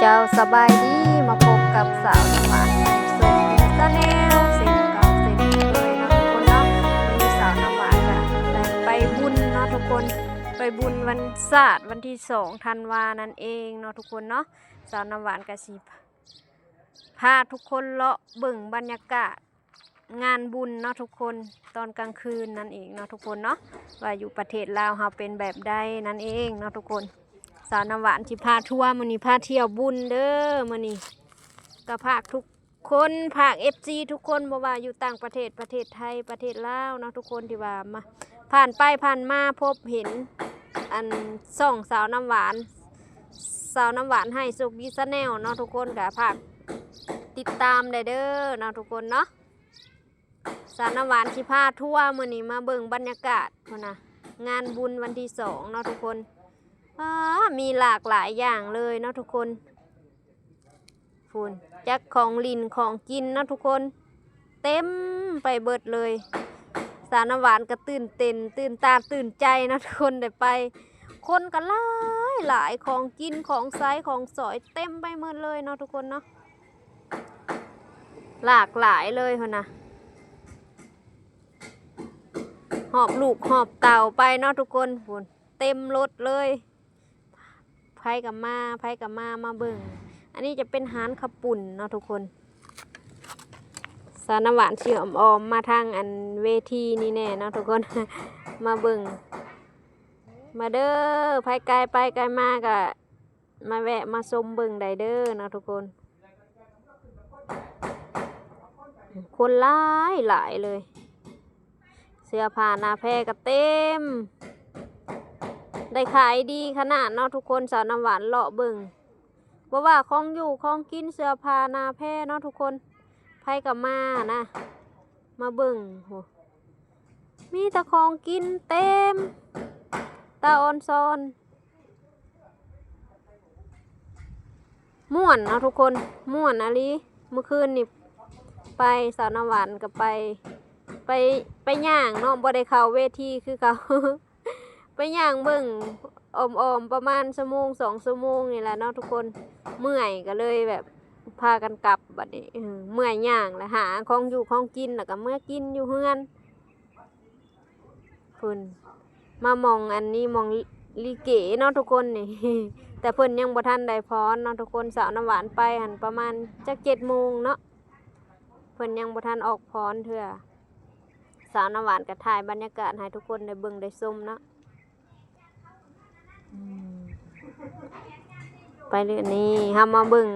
ເຈົ້າ ສະບາຍດີ ມາພົບກັບສາວນ້ຳຫວານ ໂຊກດີ Channel ເຊັ່ນເກົ່າເຊັ່ນເຄີຍເນາະທຸກຄົນເນາະ. ມື້ນີ້ສາວນ້ຳຫວານກະໄດ້ໄປບຸນເນາະທຸກຄົນ ໄປບຸນວັນຊາດ ວັນທີສອງທັນວານັ້ນເອງເນາະທຸກຄົນເນາະ. ສາວນ້ຳຫວານກະຊິພາທຸກຄົນເລາະເບິ່ງບັນຍາກາດ ງານບຸນເນາະທຸກຄົນ ຕອນກາງຄືນນັ້ນເອງເນາະທຸກຄົນເນາະ ວ່າຢູ່ປະເທດລາວເຮົາເປັນແບບໃດນັ້ນເອງເນາະທຸກຄົນ. ສາວນ້ຳຫວານຊິພາທົວ ມື້ນີ້ພາທ່ຽວບຸນເດີ. ມື້ນີ້ກະຝາກທຸກຄົນ ຝາກເອັຟຊີທຸກຄົນ ບໍ່ວ່າຢູ່ຕ່າງປະເທດ ປະເທດໄທ ປະເທດລາວເນາະທຸກຄົນ ທີ່ວ່າມາ ຜ່ານໄປຜ່ານມາພົບເຫັນອັນຊ່ອງສາວນ້ຳຫວານ ສາວນ້ຳຫວານໃຫ້ໂຊກດີ Channel ເນາະທຸກຄົນ ກະຝາກຕິດຕາມໄດ້ເດີເນາະທຸກຄົນເນາະ. ສາວນ້ຳຫວານຊິພາທົວ ມື້ນີ້ມາເບິ່ງບັນຍາກາດພຸ້ນນະ ງານບຸນວັນທີສອງເນາະທຸກຄົນ. ອ້າ ມີຫຼາກຫຼາຍຢ່າງເລີຍເນາະທຸກຄົນ ພຸ້ນ ຈັກຂອງຫຼິ້ນຂອງກິນເນາະທຸກຄົນ ເຕັມໄປເບິດເລີຍ. ສາວນ້ຳຫວານກະຕື່ນເຕັ້ນ ຕື່ນຕາຕື່ນໃຈເນາະທຸກຄົນ ໄດ້ໄປ ຄົນກະຫຼາຍຫຼາຍ ຂອງກິນຂອງໃຊ້ຂອງສອຍເຕັມໄປໝົດເລີຍເນາະທຸກຄົນເນາະ. ຫຼາກຫຼາຍເລີຍພຸ້ນນະ ຫອບລູກຫອບເຕົ້າໄປເນາະທຸກຄົນ ພຸ້ນເຕັມລົດເລີຍ. ໃຜກະມາ ໃຜກະມາ ມາເບິ່ງ. ອັນນີ້ຈະເປັນຮ້ານເຂົ້າປຸ້ນເນາະທຸກຄົນ. ສາວນ້ຳຫວານຊິອ້ອມໆມາທາງອັນເວທີນີ້ແດ່ເນາະທຸກຄົນ ມາເບິ່ງ ມາເດີ ໃຜໄກໄປໄກມາກະ ມາແວະມາຊົມເບິ່ງໄດ້ເດີເນາະທຸກຄົນ. ຄົນຫຼາຍຫຼາຍເລີຍ ເສື້ອຜ້າໜ້າແພກະເຕັມ ໄດ້ຂາຍດີຂະໜາດເນາະທຸກຄົນ. ສາວນ້ຳຫວານເລາະເບິ່ງ ບໍ່ວ່າຂອງຢູ່ຂອງກິນ ເສື້ອຜ້າໜ້າແພເນາະທຸກຄົນ ໃຜກະມານະ ມາເບິ່ງ ໂຫ ມີແຕ່ຂອງກິນເຕັມ ຕາອອນຊອນ ມ່ວນເນາະທຸກຄົນ ມ່ວນອີ່ຫຼີ. ມື້ຄືນນີ້ໄປ ສາວນ້ຳຫວານກະໄປ ໄປ ໄປຍ່າງເນາະ ບໍ່ໄດ້ເຂົ້າເວທີຄືເກົ່າ ໄປຍ່າງເບິ່ງອ້ອມໆປະມານຊົ່ວໂມງສອງຊົ່ວໂມງນີ້ແຫຼະເນາະທຸກຄົນ ເມື່ອຍກະເລີຍແບບພາກັນກັບບັດນີ້ ເອີ ເມື່ອຍຍ່າງແລ້ວ ຫາຂອງຢູ່ຂອງກິນ ແລ້ວກະເມືອກິນຢູ່ເຮືອນ. ພຸ້ນ ມາໝ່ອງອັນນີ້ ໝ່ອງລິເກເນາະທຸກຄົນນີ້ ແຕ່ເພິ່ນຍັງບໍ່ທັນໄດ້ພອນເນາະທຸກຄົນ. ສາວນ້ຳຫວານໄປຫັ້ນປະມານຈັກເຈັດໂມງເນາະ ເພິ່ນຍັງບໍ່ທັນອອກພອນເທື່ອ. ສາວນ້ຳຫວານກະຖ່າຍບັນຍາກາດໃຫ້ທຸກຄົນໄດ້ເບິ່ງໄດ້ຊົມເນາະ. ອືມ ໄປເລີຍ ນີ້ ເຮົາມາເບິ່ງ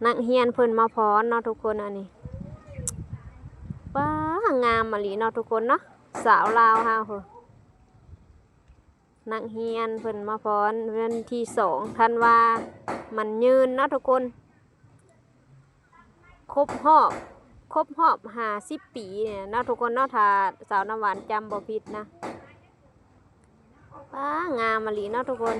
ນັກຮຽນເພິ່ນມາພອນເນາະທຸກຄົນ. ອັນນີ້ ປ້າ ງາມອີ່ຫຼີເນາະທຸກຄົນເນາະ ສາວລາວເຮົາ ນັກຮຽນເພິ່ນມາພອນວັນທີສອງທັນວາ ໝັ້ນຍືນເນາະທຸກຄົນ. ຄົບຮອບ ຄົບຮອບຫ້າສິບປີນີ້ເນາະທຸກຄົນເນາະ ຖ້າສາວນ້ຳຫວານຈຳບໍ່ຜິດນະ. ປ້າ ງາມອີ່ຫຼີເນາະທຸກຄົນ.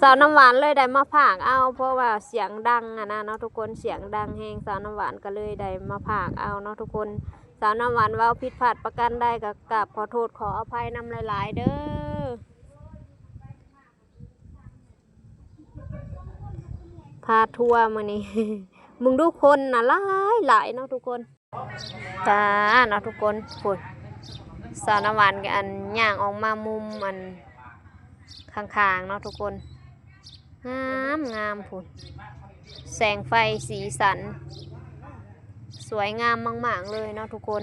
ສາວນ້ຳຫວານເລີຍໄດ້ມາພາກເອົາ ເພາະວ່າສຽງດັງຫັ້ນນະເນາະທຸກຄົນ ສຽງດັງແຮງ ສາວນ້ຳຫວານກະເລີຍໄດ້ມາພາກເອົາເນາະທຸກຄົນ. ສາວນ້ຳຫວານເວົ້າຜິດພາດປະການໃດກະກາບຂໍໂທດຂໍອະໄພນຳຫຼາຍໆເດີ. ພາທົວມື້ນີ້ ເບິ່ງດູຄົນນະຫຼາຍໆເນາະທຸກຄົນ. ຈ້າເນາະທຸກຄົນ ພຸ້ນ ສາວນ້ຳຫວານກະອັນຍ່າງອອກມາມຸມອັນຂ້າງໆເນາະທຸກຄົນ. ງາມໆ ພຸ້ນ ແສງໄຟສີສັນສວຍງາມມາກໆເລີຍເນາະທຸກຄົນ.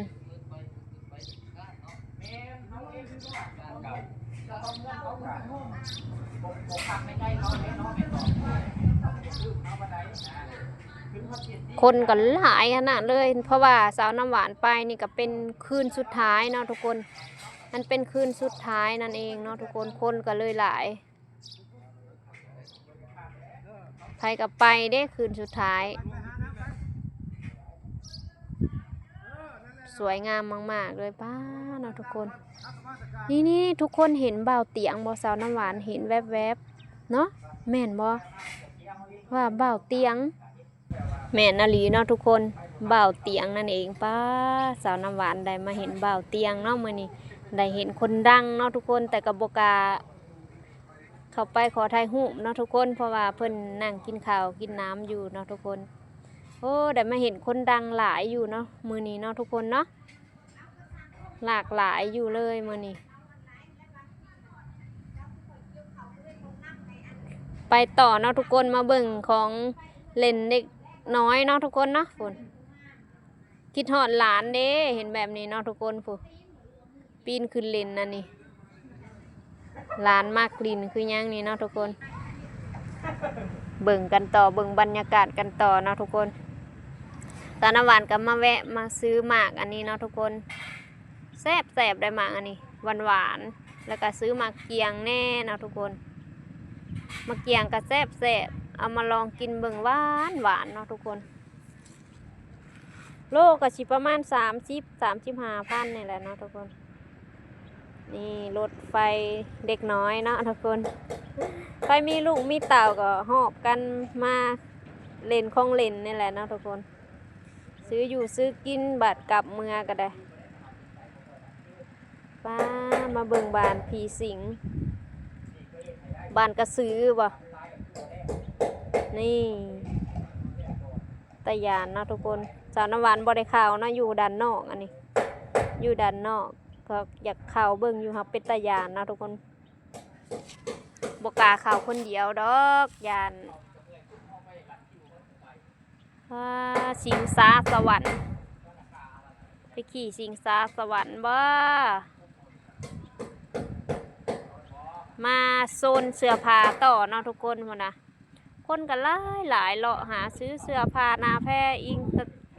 ຄົນກະຫຼາຍຂະໜາດເລີຍ ເພາະວ່າສາວນ້ຳຫວານໄປນີ້ກະເປັນຄືນສຸດທ້າຍເນາະທຸກຄົນ ມັນເປັນຄືນສຸດທ້າຍນັ້ນເອງເນາະທຸກຄົນ ຄົນກະເລີຍຫຼາຍ. ໃຜກະໄປເດ້ ຄືນສຸດທ້າຍ ສວຍງາມມາກໆເລີຍ ປ້າເນາະທຸກຄົນ. ນີ້ໆ ທຸກຄົນເຫັນບ່າວຕຽງບໍ່? ສາວນ້ຳຫວານເຫັນແວບໆເນາະ ແມ່ນບໍ່ ວ່າບ່າວຕຽງ? ແມ່ນອີ່ຫຼີເນາະທຸກຄົນ ບ່າວຕຽງນັ້ນເອງ. ປ້າ ສາວນ້ຳຫວານໄດ້ມາເຫັນບ່າວຕຽງເນາະ ມື້ນີ້ໄດ້ເຫັນຄົນດັງເນາະທຸກຄົນ ແຕ່ກໍບໍ່ກ້າເຂົ້າໄປຂໍຖ່າຍຮູບເນາະທຸກຄົນ ເພາະວ່າເພິ່ນນັ່ງກິນເຂົ້າກິນນ້ຳຢູ່ເນາະທຸກຄົນ. ໂອ້ ໄດ້ມາເຫັນຄົນດັງຫຼາຍຢູ່ເນາະ ມື້ນີ້ເນາະທຸກຄົນເນາະ. ຫຼາກຫຼາຍຢູ່ເລີຍມື້ນີ້. ໄປຕໍ່ເນາະທຸກຄົນ ມາເບິ່ງຂອງເລ່ນເດັກນ້ອຍເນາະທຸກຄົນເນາະ. ພຸ້ນ ຄິດຮອດຫຼານເດ້ ເຫັນແບບນີ້ເນາະທຸກຄົນ. ພຸ້ນ ປີນຂຶ້ນຫຼິ້ນອັນນີ້. ຫຼານມັກຫຼິ້ນຄືຫຍັງນີ້ເນາະທຸກຄົນ. ເບິ່ງກັນຕໍ່ ເບິ່ງບັນຍາກາດກັນຕໍ່ເນາະທຸກຄົນ. ສາວນ້ຳຫວານກໍມາແວະມາຊື້ໝາກອັນນີ້ເນາະທຸກຄົນ. ແຊບໆ ໄດ໋ໝາກອັນນີ້ ຫວານໆ ແລ້ວກໍຊື້ໝາກກຽງແດ່ເນາະທຸກຄົນ. ໝາກກຽງກໍແຊບໆ ເອົາມາລອງກິນເບິ່ງ ຫວານໆ ເນາະທຸກຄົນ. ໂລກໍຊິປະມານສາມສິບ ສາມສິບຫ້າພັນນີ້ແຫຼະເນາະທຸກຄົນ. ນີ້ລົດໄຟເດັກນ້ອຍເນາະທຸກຄົນ. ໃຜມີລູກມີເຕົ້າກໍຫອບກັນມາຫຼິ້ນຂອງຫຼິ້ນນີ້ແຫຼະເນາະທຸກຄົນ. ຊື້ຢູ່ຊື້ກິນ ບາດກັບເມືອກໍໄດ້. ປ້າ ມາເບິ່ງບ້ານຜີສິງ ບ້ານກະສືບໍ? ນີ້ ຕາຢ້ານເນາະທຸກຄົນ. ສາວນ້ຳຫວານບໍ່ໄດ້ເຂົ້າເນາະ ຢູ່ດ້ານນອກ ອັນນີ້ຢູ່ດ້ານນອກ ກໍຢາກເຂົ້າເບິ່ງຢູ່ ຫາກເປັນຕາຢ້ານເນາະທຸກຄົນ. ບໍ່ກ້າເຂົ້າຄົນດຽວດອກ ຢ້ານ. ວ້າ ຊິງຊາສະຫວັນ ໄປຂີ່ຊິງຊາສະຫວັນບໍ? ມາໂຊນເສື້ອຜ້າຕໍ່ເນາະທຸກຄົນ. ພຸ້ນນະ ຄົນກໍຫຼາຍໆ ເລາະຫາຊື້ເສື້ອຜ້າໜ້າແພອີງ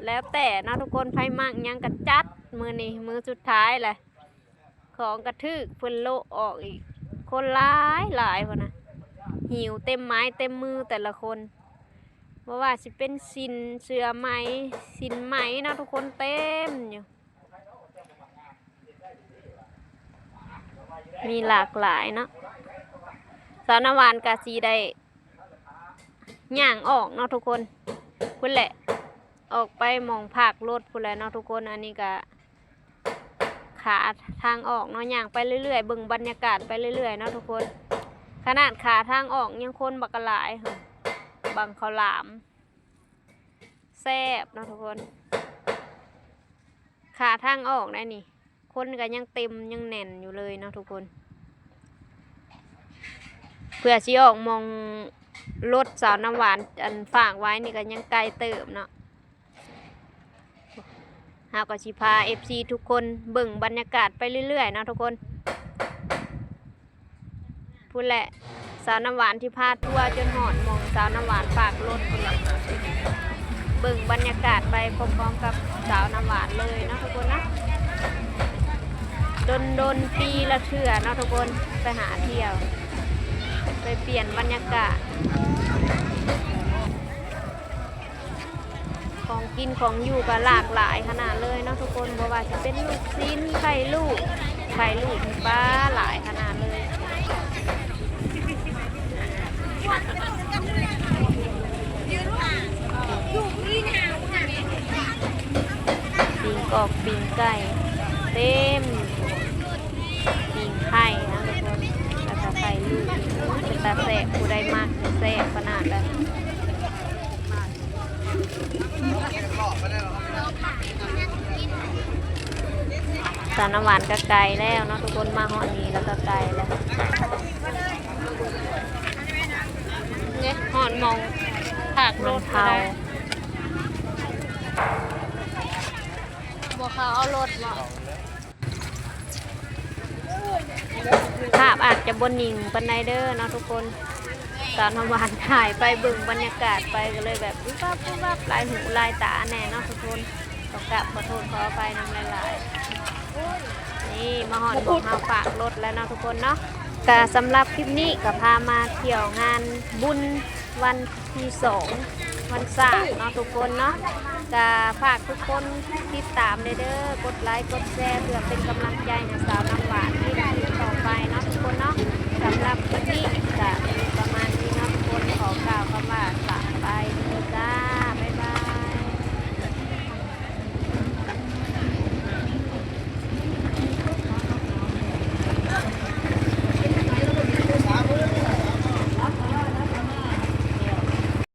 ແລ້ວແຕ່ເນາະທຸກຄົນ ໃຜມັກຫຍັງກໍຈັດ. ມື້ນີ້ມື້ສຸດທ້າຍແຫຼະ ຂອງກະຖືກເພິ່ນໂລະອອກອີກ ຄົນຫຼາຍໆ ພຸ້ນນະ ຫິ້ວເຕັມໄມ້ເຕັມມືແຕ່ລະຄົນ. ບໍ່ວ່າຊິເປັນສິ້ນເສື້ອໄໝ ສິ້ນໄໝເນາະທຸກຄົນ ເຕັມຢູ່ ມີຫຼາກຫຼາຍເນາະ. ສາວນ້ຳຫວານກະຊິໄດ້ຍ່າງອອກເນາະທຸກຄົນ ພຸ້ນແຫຼະ ອອກໄປໝ່ອງພາກລົດພຸ້ນແຫຼະເນາະທຸກຄົນ. ອັນນີ້ກະ ຂາທາງອອກເນາະ ຍ່າງໄປເລື້ອຍໆ ເບິ່ງບັນຍາກາດໄປເລື້ອຍໆ ເນາະທຸກຄົນ. ຂະໜາດຂາທາງອອກຍັງຄົນບັກຫຼາຍ ບັງເຂົ້າຫຼາມ ແຊບເນາະທຸກຄົນ. ຂາທາງອອກໄດ໋ນີ້ ຄົນກໍຍັງເຕັມຍັງແໜ້ນຢູ່ເລີຍເນາະທຸກຄົນ. ເພື່ອຊິອອກໝ່ອງລົດສາວນ້ຳຫວານ ອັນ ຝາກໄວ້ນີ້ກໍຍັງໄກເຕີບເນາະ. ເຮົາກໍຊິພາເອັຟຊີທຸກຄົນເບິ່ງບັນຍາກາດໄປເລື້ອຍໆ ເນາະທຸກຄົນ. ພຸ້ນແຫຼະ ສາວນ້ຳຫວານທີ່ພາທົວຈົນຮອດໝ່ອງສາວນ້ຳຫວານຝາກລົດພຸ້ນແຫຼະ. ເບິ່ງບັນຍາກາດໄປພ້ອມໆ ກັບສາວນ້ຳຫວານເລີຍເນາະທຸກຄົນເນາະ. ດົນໆ ປີລະເທື່ອເນາະທຸກຄົນ ໄປຫາທ່ຽວ ໄປປ່ຽນບັນຍາກາດ. ຂອງກິນຂອງຢູ່ກໍຫຼາກຫຼາຍຂະໜາດເລີຍເນາະທຸກຄົນ. ບໍ່ວ່າຊິເປັນລູກຊິ້ນ ໄຂ່ລູກ ໄຂ່ລູກນີ້ ປ້າ ຫຼາຍຂະໜາດເລີຍ. ປີ້ງກອກປີ້ງໄກ່ເຕັມ ປີ້ງໄຂ່ນະທຸກຄົນ ແລ້ວກໍໄຂ່ລູກ. ເປັນຕາແຊບ ຜູ້ໃດມັກແຊບຂະໜາດໃດ. ສາວນ້ຳຫວານກໍໄກແລ້ວເນາະທຸກຄົນ ມາຮອດນີ້ແລ້ວກໍໄກແລ້ວ. ເດ້ ຮອດໝ່ອງພາກລົດແລ້ວ. ບໍ່ເຂົ້າເອົາລົດເນາະ. ພາບອາດຈະບໍ່ນິ່ງປານໃດເດີເນາະທຸກຄົນ. ສາວນ້ຳຫວານຖ່າຍໄປ ເບິ່ງບັນຍາກາດໄປ ກໍເລີຍແບບວຶບວັບວຶບວັບ ຫຼາຍຫູຫຼາຍຕາແດ່ເນາະທຸກຄົນ. ຂໍກາບຂໍໂທດຂໍອະໄພນຳຫຼາຍໆ. ນີ້ມາຮອດໝ່ອງເຮົາຝາກລົດແລ້ວເນາະທຸກຄົນເນາະ. ກະສຳລັບຄລິບນີ້ກໍພາມາທ່ຽວງານບຸນ ວັນທີສອງ ວັນຊາດເນາະທຸກຄົນເນາະ. ກະຝາກທຸກຄົນຕິດຕາມແດ່ເດີ ກົດໄລກົດແຊ ເພື່ອເປັນ